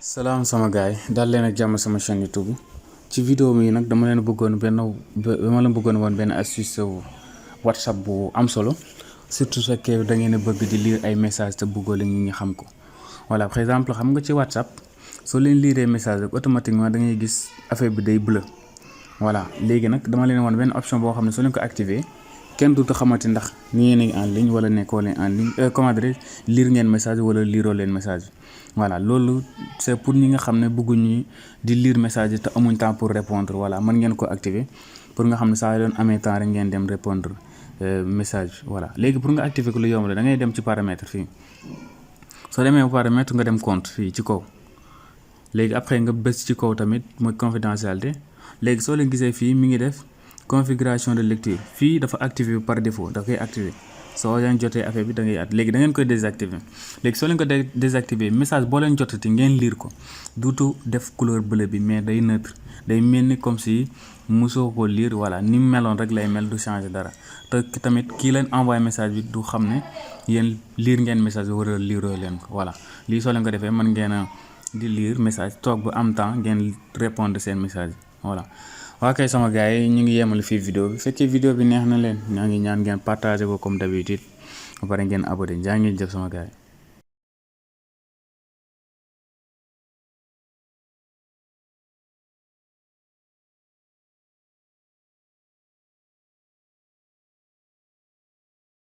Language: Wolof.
Salam sama gaay dal leen ak jàmm sama chaîne YouTube ci vidéo mi nag dama leen bëggoon woon benn astuce WhatsApp bu am solo surtout su fekkee da ngeen a bëgg di lire ay message te bëggoo leen ñi xam ko voilà par exemple xam nga ci WhatsApp soo leen lire message rek automatiquement da ngay gis affaire bi day bleu voilà léegi nag dama leen woon benn option boo xam ne soo leen ko activer kenn du xamante ndax ni yéen a en ligne wala nekkoo leen en ligne comment dire lire ngeen message wala liroo leen message voilà loolu c'est pour ñi nga xam ne bëgguñu di lire message te amuñ temps pour répondre voilà mën ngeen ko activer pour nga xam ne saa doon amee temps rek ngeen dem répondre message voilà léegi pour nga activer ko lu yomb la da ngay dem ci paramètre fii soo demee paramètre nga dem compte fii ci kaw léegi après nga bës ci kaw tamit mooy confidentialité léegi soo leen gisee fii mi ngi def configuration de lecture fii dafa activer par défaut da koy activer soo leen jotee affaire bi da ngay léegi da ngeen koy désactiver léegi soo leen ko désactiver message boo leen jotati ngeen lire ko duutu def couleur bleu bi mais day neutre day mel ni comme si mosoo ko lire voilà ni mu meloon rek lay mel du changer dara te tamit kii leen envoyé message bi du xam ne yéen lire ngeen message bi wala lire leen ko voilà lii soo leen ko defee mën ngeen a di lire message toog ba am temps ngeen répondre seen message voilà. waa kay sama gars yi ñu ngi yemal fii vidéo bi fekkee vidéo bi neex na leen ñaa ngi ñaan ngeen partager ko comme d'habitude ba pare ngeen abonné jaa ngeen jëf sama gars yi